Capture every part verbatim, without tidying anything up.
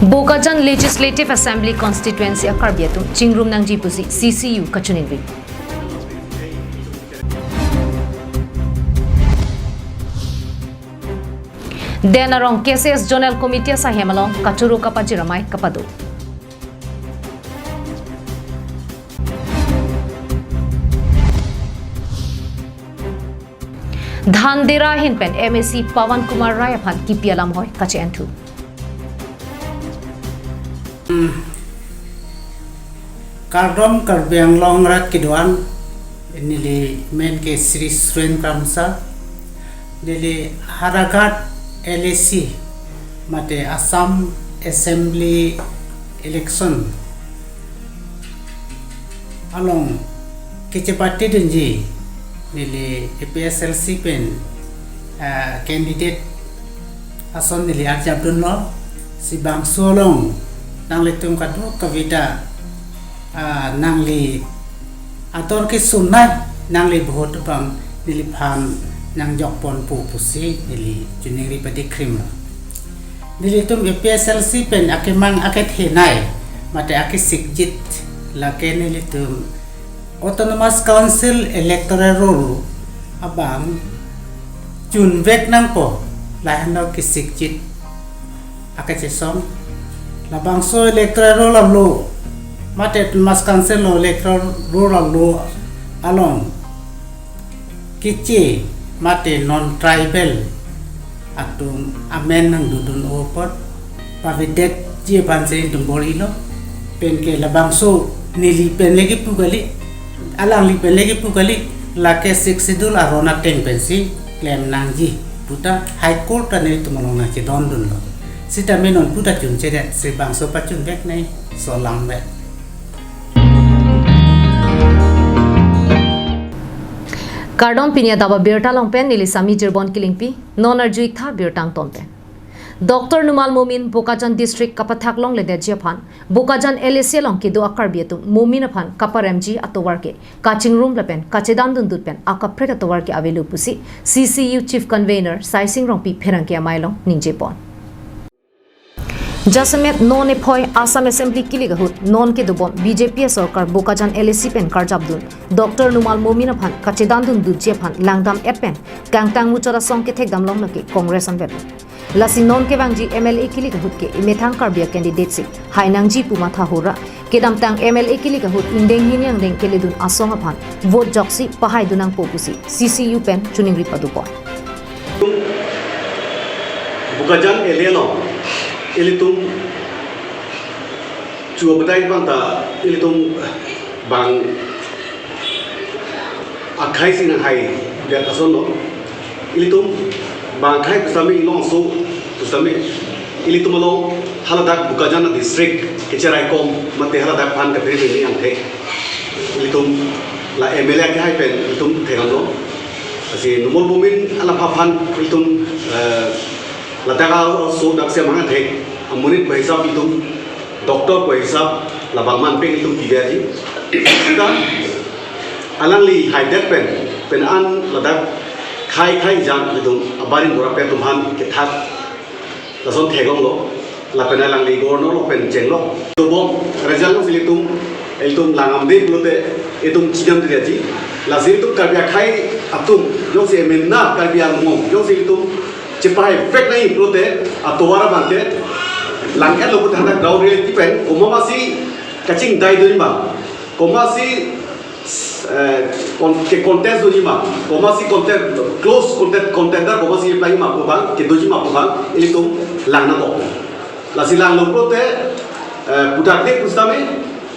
Bokajan Legislative Assembly Constituency a-Karbi atum chingrum nangji pusi C C U kachiningri. Den arong K C S Zonal Committee asaihem along kachoro kapajir amei kapado. Dhandera ahin pen M A C Pawan Kumar Rai aphan kipi alam hoi kache-enthu. Kardom Karbi Anglong arat kedo-an, neli men ke Shri Suren Kramsa, neli Howraghat L A C mate Assam Assembly Election along kachepate dunji neli A P H L C pen, ah, candidate ason neli arjap dunlo, si bangso along nanglitum kadokave ta, ah, nangli ator kesun nai, nangli vote abang neliphan nangjokponpo pusi neli chiningri pade krim lo. Nelitum A P H L C pen akemang akethenei mate akesikjit lake nelitum Autonomous Council Electoral Roll abang chunvek nangpo, lahenlo kesikjit akachesong. Labangso Electoral Roll alo mate Autonomous Council lo Electoral Roll alo along keche mate non-tribal atum amen nangdodun apot pavedetji aphan si nelitum bor-ilo. Penke labangso neli pen le kipu kali, alangli pen le kipu kali, lake Sixth Schedule aron ateng pensi klem nangji puta High Court ta nelitum along nangchedondunlo. Sitame non puta chunchedet si bangso pachunvek nai, so lamvet. Kardom, pini adap abirta along pen neli Sami Jirbon Killingpi, non arju-ik tha birta angton pen. Doctor Numal Momin Bokajan District kapathak longledetji aphan Bokajan L A C along kedo a-Karbi atum Momin aphan kaparemji atovar ke kachingrum lapen kachedandundut pen akaprek atovar ke avelo pusi C C U Chief Convener Saising Rongpi pherangke amei along ningjepon. Jasemet non ephoi Assam Assembly kilik ahut non kedobom B J P asorkar Bokajan L A C pen karjapdun Doctor Numal Momin aphan kachedandundutji aphan langdam-et pen kangtang muchot asong kethekdam long lake Congress anvet. Lasi non kevangji M L A kilik ahut ke emethang Karbi a-candidate si hai nangji pu matha hora, kedamtang M L A kilik ahut ingdeng hini angdeng keledun asong aphan vote joksi pahaidun nangpo pusi C C U pen chiningri padopon. Bokajan L A along ilitum chuwa bedai bang ta ilitum bang akhei si nanghai biar kason lo. Ilitum bang akhei pusitame ilongso pusitame ilitum along haladak Bokajan district kecheraikom mate haladak aphan kapiri bini angthek ilitum la M L A kehai pen ilitum thekdamlo. Lasi Numal Momin alaphan ilitum, eh, ladak aso dak si amang athek amonit pu hisap ilitum doctor pu hisap labang man pen ilitum piveji. Sita alangli haidet pen pen an ladak khei khei jan ilitum abarim bora pen tum aphan kethak lason theklonglo, lapen alangli governor lo pen chenglo. Dobom result lo si ilitum, ilitum langdamde pulote ilitum chidamde aji. Lasi ilitum Karbi akhei atum, jongsi emena Karbi Anglong, jongsi ilitum chepahaivek nai pulote atovar abang ke lang-etlo pulote hadak ground reality pen, komat masi kachingdai dunji ma, komat masi eh, con-, ke contest dunji ma, komat masi contest, close contest, contender komat masi play ma pu abang, kedunji ma pu abang, ilitum lang nangkok. Lasi langlo pulote, eh, pudakde pusitame,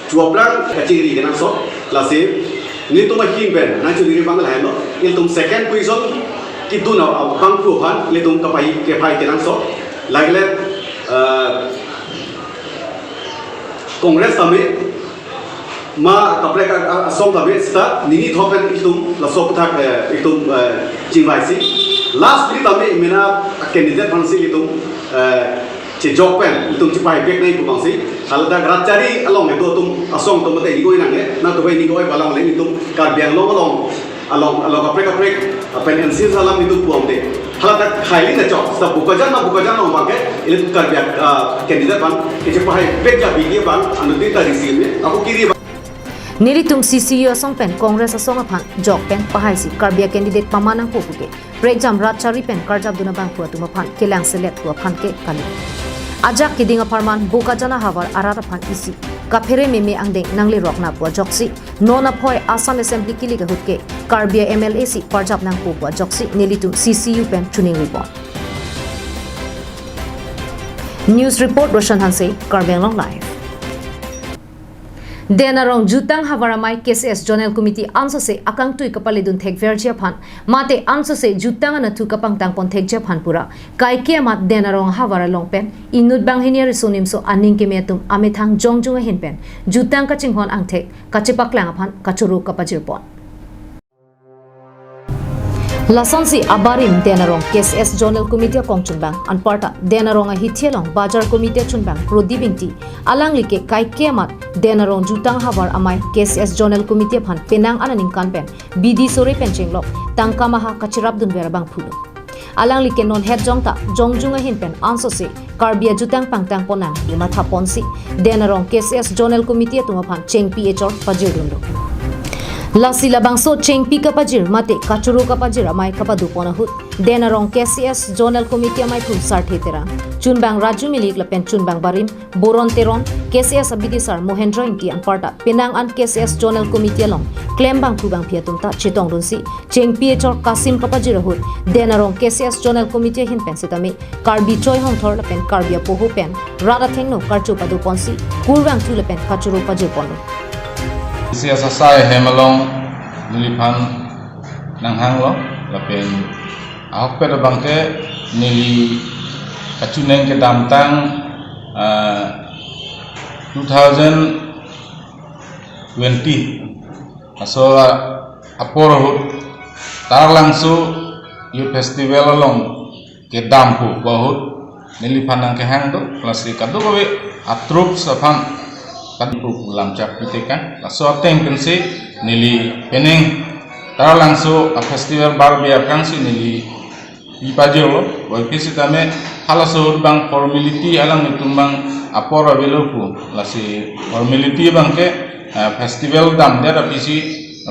chuwa aphrang kachingri kenangsot, lasi nelitum ahin pen nangchiningri abang lahenlo, ilitum second position kedun abang pu aphan, ilitum kapai, kepai kenangsot, lagile, eh, Congress tame, ma kaprek a, a, asong tame sita nini thok pen ilitum laso aputhak, eh, ilitum, eh, chingvaisi. Last pini tame emena candidate aphansi ilitum, eh, chejok pen ilitum chepahaivek nai pu abangsi. Haladak rat chari along kedo atum asong atum mate ingkoi nangne, nangtum ingkoi oi pu along le ilitum Karbi Anglong along Along, along kaprek kaprek, ah, pen N C S alam itu puang de. Hala ta khailing kachok, seta Bokajan ma Bokajan along abang ke, ili Karbi, ah, candidate abang, kechepahai pek ja bidi abang, anu tin ta risi ne, ako kiri abang. Nelitum C C U asong pen Congress asong aphan jok pen pahaisi Karbi a-candidate paman nangpo puke prekjam rat chari pen karjapdun abangphu atum aphan kelang selet pu aphan ke kali. Ajak keding apharman Bokajan ahavar arat aphan isi kaphere meme angdeng nanglerok na pu ajoksi non aphoi Assam Assembly kilik ahut ke Karbi a-M L A si parjap nangpo pu ajoksi nelitum C C U pen chuning ribon. News report Roshan Hanse, Karbi Anglong Live. Den Arong Jutang Havar Amei K C S Zonal Committee ansose akangtui kapaledun thekverji aphan, mate ansose jutang anatthu kapangtangpon thekji aphan pura kaike amat Den Arong havar along pen inut banghini ariso nimso aning keme atum amethang jongjung ahin pen jutang kachinghon angthek kachepaklang aphan kachoro kapajirpon. Lasonsi abarim Den Arong K C S Zonal Committee akongchunbang anparta Den Arong ahithi along Bajar Committee achunbang Prodip Ingti alangli ke kaike amat Den Arong Jutang Havar Amei K C S Zonal Committee aphan penang ananingkan pen bidi sore pen chenglok tangka maha kachirapdunver abangphu lo. Alangli ke non het jong ta jongjung ahin pen ansose Karbi ajutang pangtangpon nang pu mathaponsi Den Arong K C S Zonal Committee atum aphan chengpi echor pajirdunlo. Lasi labangso chengpi kapajir mate kachoro kapajir amei kapadopon ahut Den Arong K C S Zonal Committee ameiphu Sarthe Terang, chunbang Raju Milik lapen chunbang barim Boron Teron, K C S abidisar Mohendra Ingti anparta penang an K C S Zonal Committee along klem bangphu bangphi atum ta chetongdunsi chengpi echor kasim kapajir ahut Den Arong K C S Zonal Committee ahin pen sitame Karbi Choi Hongthor lapen Karbi apoho pen rat athengno karcho padoponsi kurvangthu lapen kachoro pajirponlo. K C S asai hem along neliphan nanghanglo lapen ahokpet abangke neli kachiningri kedamtang, ah, two thousand twenty aso apor ahut Taralangso Youth Festival along kedampo pu ahut neliphan nangkehang do, lasi kadokave a-troupe aphan kadokave lamchak pitekang. Laso ateng pensi neli penang Taralangso a-festival barbe aphrangsi neli pipajirlo, boike sitame halaso ahut bang formality alanglitum bang apor avelo pu, lasi formality abangke, eh, festival damdet apisi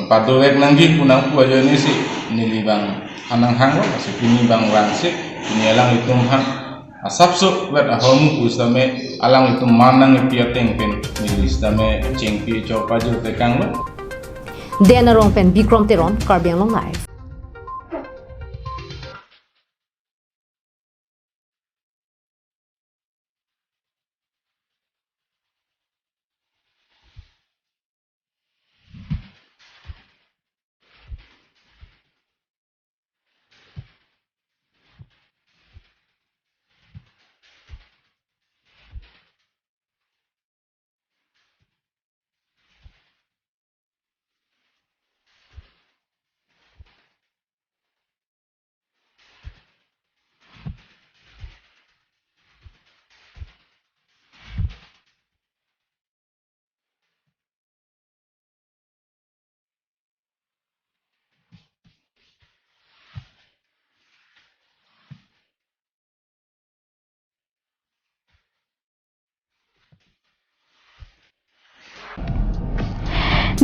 padovek nangji pu nangpu ajoinesi neli bang nanghanglo, lasi pini bang rangsi, pini alanglitum aphan asapso vet ahormu pu sitame alanglitum man nangpi ateng pen neli sitame chengpi echor pajirtekanglo. Den Arong pen Bikrom Teron, Karbi Anglong Live.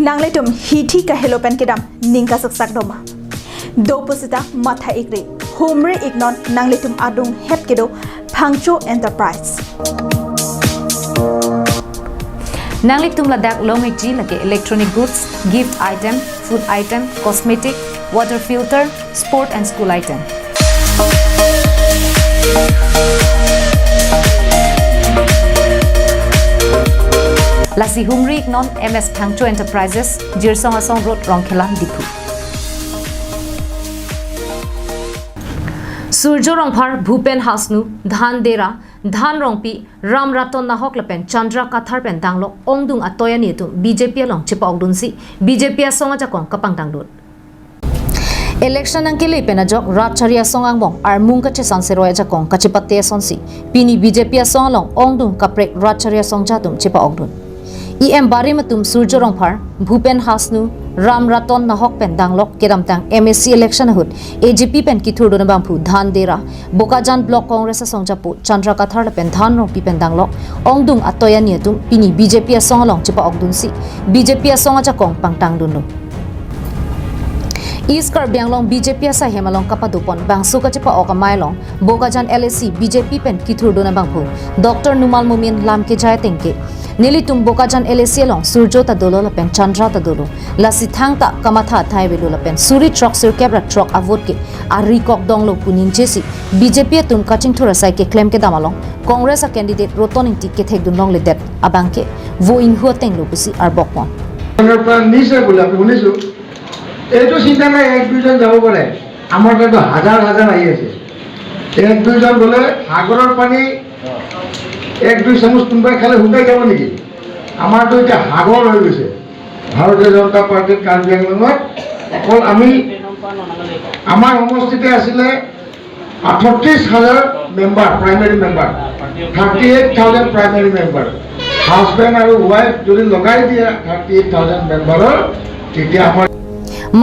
Nanglitum hithi kahelo pen kedam ning kasuksak doma? Do pusita matha ikri, humri iknon nanglitum adung het kedo Phangcho Enterprise. Nanglitum ladak long ikji lake electronic goods, gift item, food item, cosmetic, water filter, sport and school item. Lasi humri iknon M S Phangcho Enterprises, Jirsong Asong Road, Rongkhelan, Diphu. Surjo Rongphar, Bhupen Hasnu, Dhan Dera, Dhan Rongpi, Ram Raton Nahok lapen Chandra Kathar pen danglok ongdung atoya netum B J P along chepa-okdunsi B J P asong ajakong kapangtangdun. Election nangkele pen ajok rat chari asong angbong armung kachesan seroi ajakong kachepate asonsi pini B J P asong along ongdung kaprek rat chari asong atum chepa-okdun. E M barim atum Surjo Rongphar, Bhupen Hasnu, Ram Raton Nahok pen danglok kedamtang M A C election ahut A J P pen kithurdun abangphu Dhan Dera, Bokajan Block Congress asongjapo Chandra Kathar lapen Dhan Rongpi pen danglok ongdung atoya ni atum pini B J P asong along chepa-okdunsi B J P asong ajakong pangtangdunlo. East Karbi Anglong B J P asaihem along kapadopon bangso kachepa-ok amei along Bokajan L A C B J P pen kithurdun abangphu Doctor Numal Momin lam kejai ateng ke, nelitum Bokajan L A C along Surjo ta dolo lapen Chandra ta dolo, lasi thangta kamatha athai avelo lapen suri throksirkep ra throk a-vote ke ari kok donglo pu ningjesi B J P atum kachingthur asai keklem kedam along Congress a-candidate Roton Ingti kethekdun longledet abang ke vo inhu atenglo pusi arbokpon. আপনারা নিশ্চয় বলে আপনি শুনেছো। এইটো চিন্তা নাই, এক দুইজন যাব পাৰে। আমাৰ তাতো হাজাৰ হাজাৰ আহি আছে। এক দুইজন গ'লে সাগৰৰ পানী এক দুই চামুচ কোনোবাই খালে শুকাই যাব নেকি? আমাৰতো এতিয়া সাগৰ হৈ গৈছে। ভাৰতীয় জনতা পাৰ্টিত কাৰ্বি আংলঙত অকল আমি, আমাৰ সমষ্টিতে আছিলে আঠত্ৰিশ হাজাৰ member, primary member, thirty eight thousand primary member, husband আৰু ৱাইফ যদি লগাই দিয়ে থাৰ্টি এইট থাউজেণ্ড মেম্বাৰৰ, তেতিয়া আমাৰ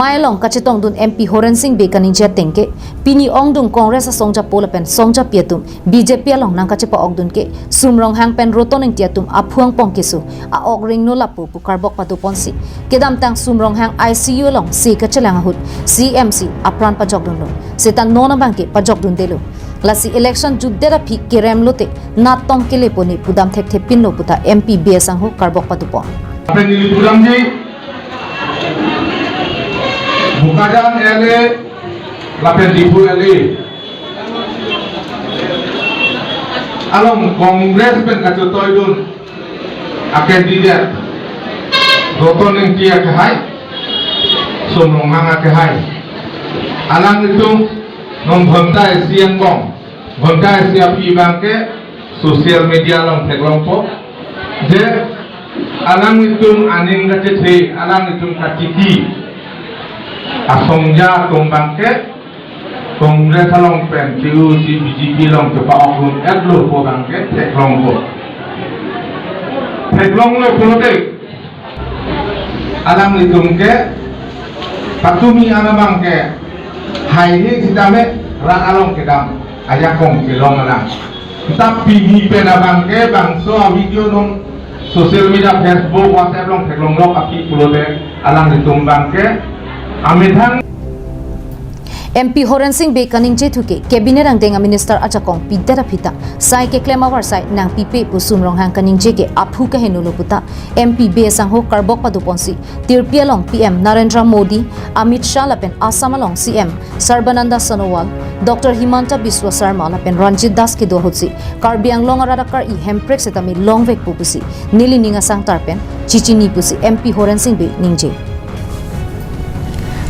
Mei along kachetongdun M P Horen Sing Bey kaningje ateng ke, pini ongdung Congress asongjapo lapen songjapi atum B J P along nangkachepa-okdun ke Sum Ronghang pen Roton Ingti atum aphu angpong keso a-ok ringno lapu pu karbok padoponsi, kedamtang Sum Ronghang I C U alongsi kachelang ahut C M si apran pajokdunlo. Seta non abang ke pajokdundelo. Lasi election jutdet aphi kerem lote natong kelepo ne pudam thekthepinlo puta M P Bey asangho karbok padopon. Lapen neli pudamji, Bokajan L A lapen Diphu L A along Congress pen kachetoidun a-candidate Roton Ingti akehai, Sum Ronghang akehai. Alanglitum non ghonta isi angbong, ghonta isi aphi abang ke social media along theklongpo. Je alanglitum aning kachethe, alanglitum kachiki asongja atum abang ke Congress along pen, T U C, B J P along chepa-okdun-etlo pu abang ke theklongpo. Theklonglo pulote alanglitum ke patumi an abang ke haihe sitame rat along kedam ajakong kelong alang. Tapi pini pen abang ke bangso a-video non social media, Facebook, WhatsApp along theklonglok aphi pulote alanglitum abang ke amethang. M P Horen Sing Bey kaningje thu ke Cabinet angdeng a-minister ajakong pidet aphi ta sai keklem avarsai nangpipe pu Sum Ronghang kaningje ke aphu kahenolo puta M P Bey asangho karbok padoponsi, Tirpi along P M Narendra Modi, Amit Shah lapen Assam along C M Sarbananda Sonowal, Doctor Himanta Biswa Sarma lapen Ranjit Das kedo ahutsi Karbi Anglong arat akar-i Hemprek setame longvekpo pusi nelining asangtar pen chichini pusi M P Horen Sing Bey ningje.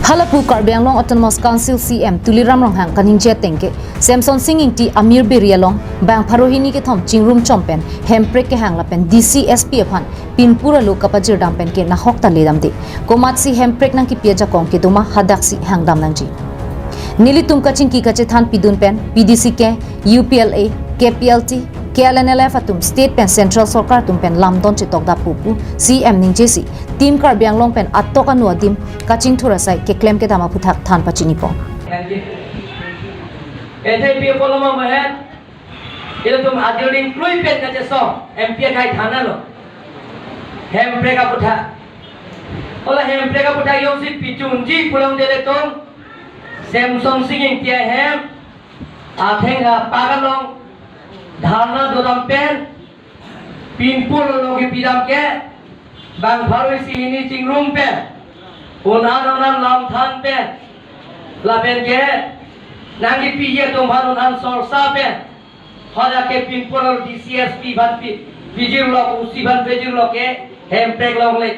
Halapu Karbi Anglong Autonomous Council C M Tuliram Ronghang kaningje ateng ke, Semson Sing Ingti amirberi along bang pharo hini kethom chingrum chom pen Hemprek kehang lapen D C S P aphan pinpur alo kapajirdam pen ke nahok ta ledamde. Komatsi Hemprek nangkipi ajakong kedo ma hadaksi hangdam nangji. Nelitum kachingki kachethan pidun pen P D C ke, U P L A, K P L T, K L N L F atum state pen central sorkar atum pen lamdon chetokdappo pu C M ningjesi Team Karbi Anglong pen atok anu adim kachingthur asai keklem kedam aphuthak than pachinipo. Thank you. Ete pi apoloma mahen, ilitum adil ding krui pen kachesong, M P akhai thanlo. Hemprek aputhak. Hala Hemprek aputhak jongsi pichunji pulang dele tong, Semson Sing Ingti ahem atheng apak along dharna dodam pen, pinpur alo kepidam ke, bang pharo isi hini chingrum pen, un-an un-an lamthan pen, lapen ke nangkipi atum aphan un-an sorsa pen, hadak ke pinpur alo D C S P aphan pi-, pijirlo, O C aphan pijirlo ke Hemprek longle.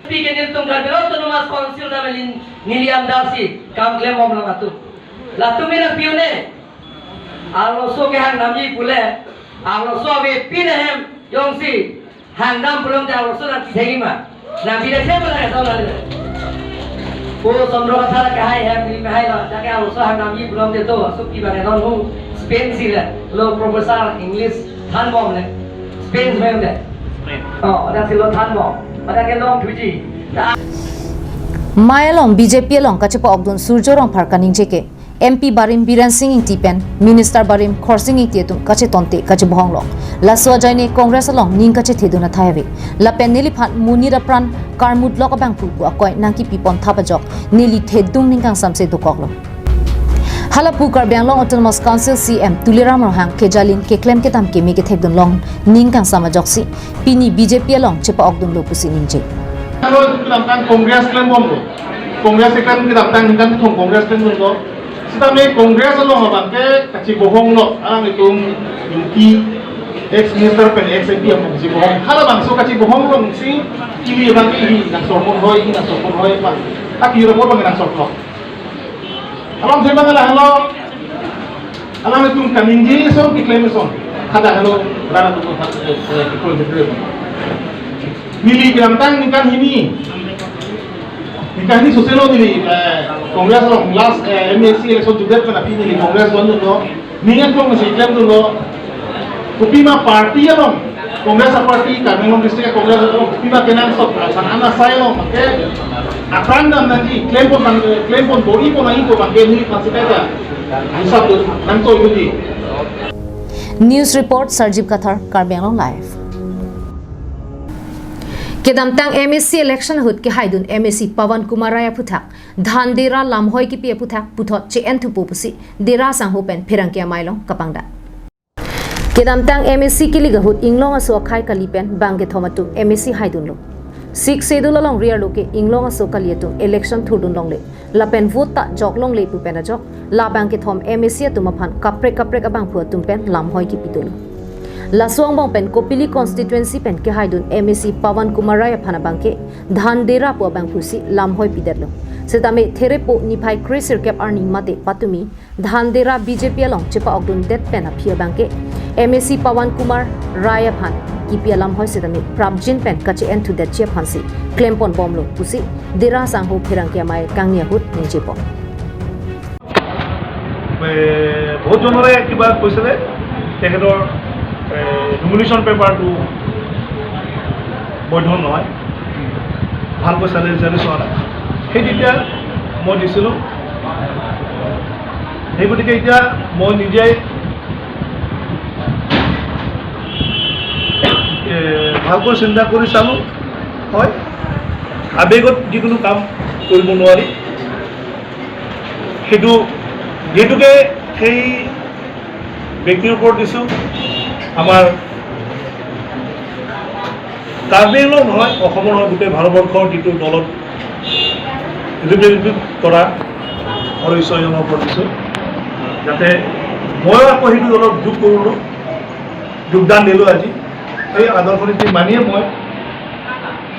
Pi ke nelitum Karbi Anglong Autonomous Council ta melin neli andar si kam klembom lo atum. Latum ina piune. Arloso kehang namji pule, arloso avepin ahem jongsi hangdam pulote arloso nangkithek ma? Nangkithek ma nang tahu lagi. O Sondro Kathar akehai hem, neli kehai lo, jake arloso hang namji pulote do, suki bang non hu, Spain si le, lo professor English thanbomle, Spain si le. Oh, ada silo thanbom, ada kelong thuji. Mei along B J P along kachepa-okdun Surjya Rongphar kaningje ke M P barim Biren Singh Ingti pen Minister barim Khorsing Ingti atum kachetonte kachebohonglok. Laso ajoine Congress along ning kachethedun athai ave. Lapen neliphan monit apran karmutlok abangphu pu akoi nangkipipon thap ajok neli thedung ning kangsamse dokoklo. Hala pu Karbi Anglong Autonomous Council C M Tuliram Ronghang kejalin keklem kedam keme kethekdun long ning kangsam ajoksi pini B J P along chepa-okdunlo pusi ningje. Kalau kedamtang Congress klembomlo. Congress klem kedamtang ningkan kethom Congress klembomlo. Sitame Congress along abangke kachebohonglok, alanglitum Ingti ex minister pen ex M P aphan kachebohong. Halabangso kachebohonglok si ili abangke ili nangsormonhoi, ili nangsormonhoi pa. Aki rapor abangke nangsorlok. Along sembang ala halo. Alanglitum kaningje ason keklem ason. Kada halo rana tu khat, eh, eh, kikul betul. Neli kedamtang ningkan hini. Ningkan hini soselo neli, eh, Congress along last, eh, M A C election judet pen aphi neli Congress londunlo. Ning an kong si klemdunlo. Kopima party along, Congress a party, Karbi Anglong district Congress along, kopima kenangsot, asan ana sai along, ke apran dam nangji, klempon nang, klempon bor-ipon nangjipo abangke neli pansi kaita. Hisap tu, nangtoi duji. News report, Sarjib Kathar, Karbi Anglong Live. Kedamtang M A C election ahut kehaidun M A C Pawan Kumar Rai aphuthak, dhan dera lamhoi kipi aphuthak, puthot che-en thupo pusi, dera sangho pen pherangke amei along kapangdak. Kedamtang M A C kilik ahut inglong aso akhai kali pen bang kethom atum M A C haidunlo. Sixth Schedule along riarlo ke inglong aso kali atum election thurdun longle. Lapen vote ta jok longle pu pen ajok, labang kethom M A C atum aphan kaprek kaprek abangphu atum pen lamhoi kipi dolo. Laso angbong pen Kopili constituency pen kehaidun M A C Pawan Kumar Rai aphan abangke dhan dera pu abangphu si lamhoi pidetlo. Setame therepo niphai kre sirkep arni mate patumi dhan dera B J P along chepa-okdundet pen aphi abangke M A C Pawan Kumar Rai aphan kipi alamhoi setame prapjin pen kache-en thudetji aphansi klemponbomlo pusi dera sangho pherangke amei kangni ahut ningjepon. এ, বহুত জনৰে কিবা কৈছিলে, তেখেতৰ, এ, নমিনেশ্যন পেপাৰটো বৈধ নহয়, ভালকৈ চালি জাৰি চোৱা নাই। সেই তেতিয়া মই দিছিলোঁ। সেই গতিকে এতিয়া মই নিজে, এ, ভালকৈ চিন্তা কৰি চালোঁ। হয়, আৱেগত যিকোনো কাম কৰিব নোৱাৰি। সেইটো, যিহেতুকে সেই ব্যক্তিৰ ওপৰত দিছোঁ, আমাৰ কাৰ্বি আংলং নহয়, অসমৰ নহয়, গোটেই ভাৰতবৰ্ষৰ যিটো দলত ৰিপ্ৰেজেণ্টেটিভ কৰা সদস্য এজনৰ ওপৰত দিছোঁ, যাতে ময়ো আকৌ সেইটো দলত যোগ কৰোঁ, যোগদান দিলোঁ আজি। এই আদৰ্শ নীতি মানিয়ে মই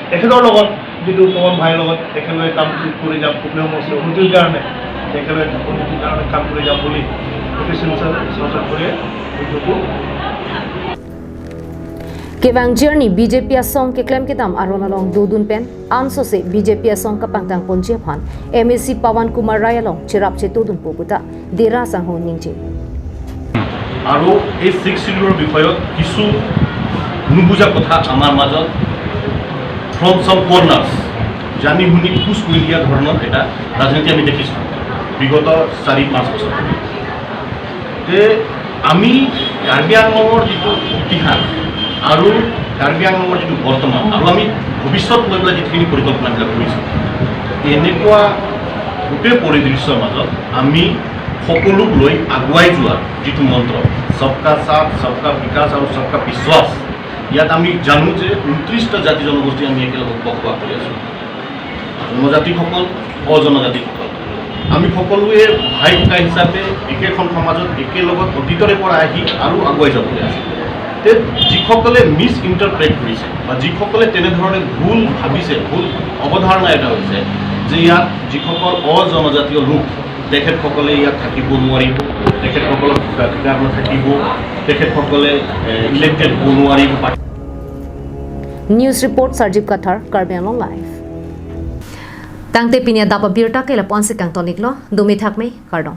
তেখেতৰ লগত, যিটো পৱন ভাইৰ লগত একেলগে কাম কৰি যাম, কুটুম সমষ্টিৰ উন্নতিৰ কাৰণে একেলগে উন্নতিৰ কাৰণে কাম কৰি যাম বুলি গোটেই শিলচৰ, শিলচৰ কৰি এইটো Kevang journey B J P asong keklem kedam aron along dodun pen ansose B J P asong kapangtang ponji aphan M A C Pawan Kumar Rai along cherap chetodunpo puta dera sangho ningje. আৰু এই ছিক্স শ্বিডিউলৰ বিষয়ত কিছু নুবুজা কথা আমাৰ মাজত from some corners জানি শুনি পুছ কৰি দিয়া ধৰণৰ এটা ৰাজনীতি আমি দেখিছোঁ বিগত চাৰি পাঁচ বছৰ ধৰি। যে আমি কাৰ্বি আংলঙৰ যিটো ইতিহাস আৰু কাৰ্বি আংলঙৰ যিটো বৰ্তমান আৰু আমি ভৱিষ্যত লৈ পেলাই যিখিনি পৰিকল্পনাবিলাক কৰিছোঁ, এনেকুৱা গোটেই পৰিদৃশ্যৰ মাজত আমি সকলোক লৈ আগুৱাই যোৱাৰ যিটো মন্ত্ৰ, সবকা সাথ, সবকা বিকাশ আৰু সবকা বিশ্বাস, ইয়াত আমি জানো যে ঊনত্ৰিশটা জাতি জনগোষ্ঠী আমি একেলগে বসবাস কৰি আছোঁ। জনজাতিসকল, অজনজাতিসকল, আমি সকলোৱে ভাই ককাই হিচাপে একেখন সমাজত একেলগত অতীতৰে পৰা আহি আৰু আগুৱাই যাবলৈ আছে। তে যিসকলে মিছ ইণ্টাৰপ্ৰেট কৰিছে বা যিসকলে তেনেধৰণে ভুল ভাবিছে, ভুল অৱধাৰণা এটা হৈছে যে ইয়াত যিসকল অজনজাতীয় লোক, তেখেতসকলে ইয়াত থাকিব নোৱাৰিব, তেখেতসকলৰ ভোটাধিকাৰ নাথাকিব, তেখেতসকলে, এ, ইলেক্টেড হ'ব নোৱাৰিব। News report, Sarjib Kathar, Karbi Anglong Live. Tangte pini adap abirta ke lapu-ansi kangtoniklo, dome thakme, kardom.